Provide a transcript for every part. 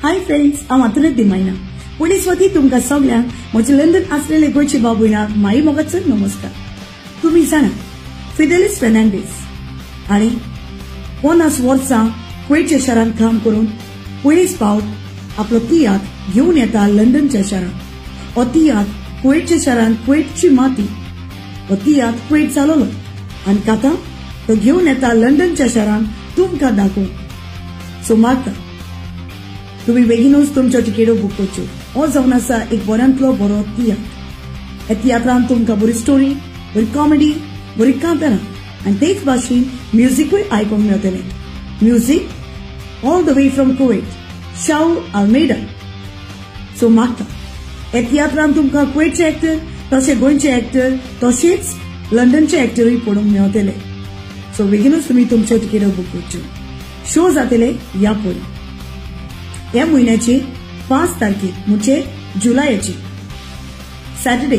Hi friends, हांव आंतोनेत दिमायना. पयलीं स्वती तुमकां सगल्यांक म्हजे लंडन आसलेले गोंयचे भाव भयणाक माई मोगाचो नमस्कार. तुमी जाणा फिदेलीस फेर्नांडीस आनी 50 वर्सां कुवेतच्या शारांत काम करून पयलींच फावट आपलो तियात्र घेवन येता लंडनच्या शारांत. हो तियात्र कुवेतच्या शारांत कुवेतची माती, हो तियात्र कुवेत जालोलो आनी आतां तो घेवन येता लंडनच्या शारांत तुमकां दाखोवंक. सो मागता तुमी बेगीनूच तुमच्यो तिकेटो बूक करच्यो. हो जावन आसा एक बऱ्यांतलो बरो तियात्र. ह्या तियात्रान तुमकां बरी स्टोरी, बरी कॉमेडी, बरी कांतारां आनी तेच भाशेन म्युजिकूय आयकूंक मेळटलें. Music all the way from Kuwait, Shao Almeida. So मागता ह्या तियात्रान तुमकां कुवेतचे एक्टर तशें गोंयचे एक्टर तशेंच लंडनचे एक्टरूय पळोवंक मेळटले. सो बेगीनूच तुमी तुमच्यो तिकेटो बूक करच्यो. शो जातले ह्या पळय ह्या म्हयन्याची 5 तारखेर म्हणजे जुलयाची सॅटर्डे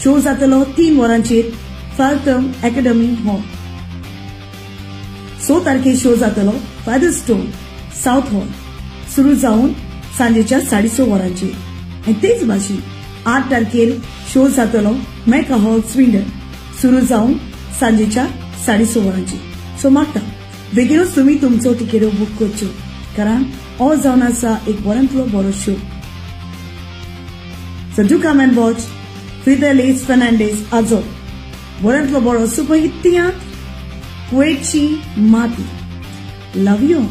शो जातलो 3 वरांचेर फाल्टम अकॅडमी हॉल. 6 तारखेर शो जातलो फेदरस्टोन साउथ हॉल सुरू जावन सांजेच्या 6:30 वरांचेर. आनी तेच भाशेन 8 तारखेर शो जातलो मेका हॉल स्विंडन सुरू जावन सांजेच्या 6:30 वरांचेर. सो मागता बेगीनूच तुमी तुमचो तिकेटो बूक करच्यो, कारण हो जावन आसा एक बऱ्यांतलो बरो show. So do come and watch Fidelis Fernandes आजो बऱ्यांतलो बरो सुपरहिट तियात्र कुवेतची माती. Love you.